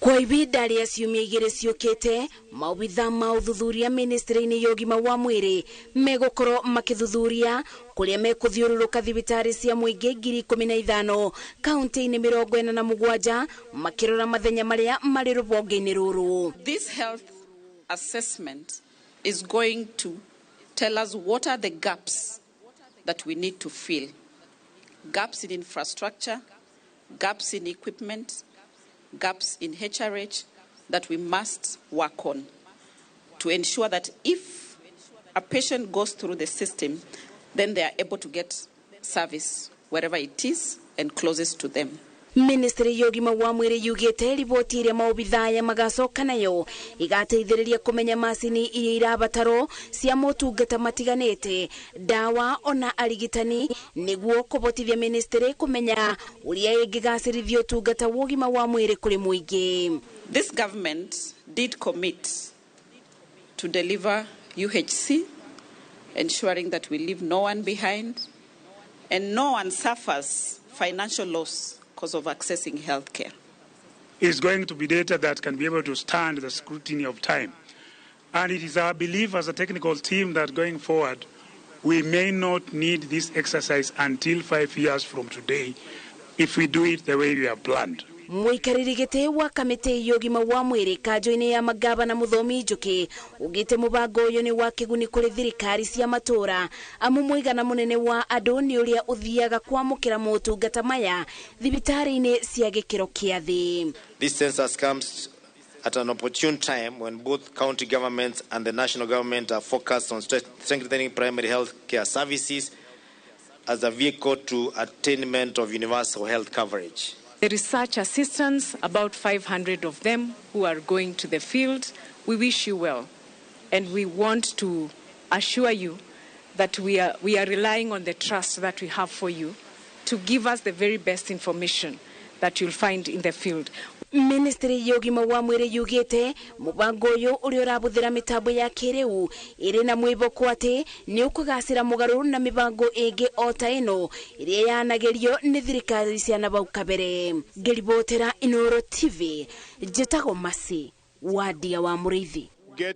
Kwa ibinda rĩa ciumia igĩrĩ ciũkĩte, maobitha ma ũthuthuria ministry-inĩ ya ũgima wa mwĩrĩ megũkorwo makĩthuthuria kũrĩa mekũthiũrũrũka thibitarĩ cia mũingĩ 15,000 kaunti-inĩ 47 makĩrora mathenya marĩa marĩ rũhonge-inĩ rũrũ. This health assessment is going to tell us what are the gaps that we need to fill. Gaps in infrastructure, gaps in equipment, gaps in HRH that we must work on to ensure that if a patient goes through the system, then they are able to get service wherever it is and closest to them. Ministry ya ũgima wa mwĩrĩ yugĩte riboti ĩrĩa maobitha magacoka nayo igateithĩrĩria kũmenya macini iria irabatarwo cia motungata matiganĩte, ndawa ona arigitani, nĩguo kũbotithia ministry kũmenya ũrĩa ĩngĩgacĩrithia ũtungata wa ũgima wa mwĩrĩ kũrĩ mũingĩ. This government did commit to deliver UHC, ensuring that we leave no one behind and no one suffers financial loss because of accessing healthcare. It's going to be data that can be able to stand the scrutiny of time. And it is our belief as a technical team that going forward, we may not need this exercise until 5 years from today if we do it the way we have planned. Mũikarĩri gĩtĩ wa kamĩtĩ ya ũgima wa mwĩrĩ kanjũ-inĩ ya magavana Mũthomi Njũkĩ ugĩte mũbango ũyũ nĩ wa kĩguni kũrĩ thirikari cia matũra, amu mũigana mũnene wa andũ nĩ ũrĩa ũthiaga kwamũkĩra motungata maya thibitarĩ-inĩ cia gĩkĩro kĩa thĩ. This census comes at an opportune time when both county governments and the national government are focused on strengthening primary health care services as a vehicle to attainment of universal health coverage. The research assistants, about 500 of them who are going to the field, we wish you well. And we want to assure you that we are relying on the trust that we have for you to give us the very best information that you'll find in the field. Ministry ya ũgima wa mwĩrĩ yugĩte mũbango ũyũ ũrĩa ũrabũthĩra mĩtambo ya kĩrĩu ĩrĩ na mwĩhoko atĩ nĩ ũkũgacĩra mũgarũ na mĩbango ĩngĩ o ta ĩno ĩrĩa yanagerio nĩ thirikari cia nabau kabere. Ngĩribotera Inooro TV, njĩtagwo Masi Wadia wa Mũrĩithi.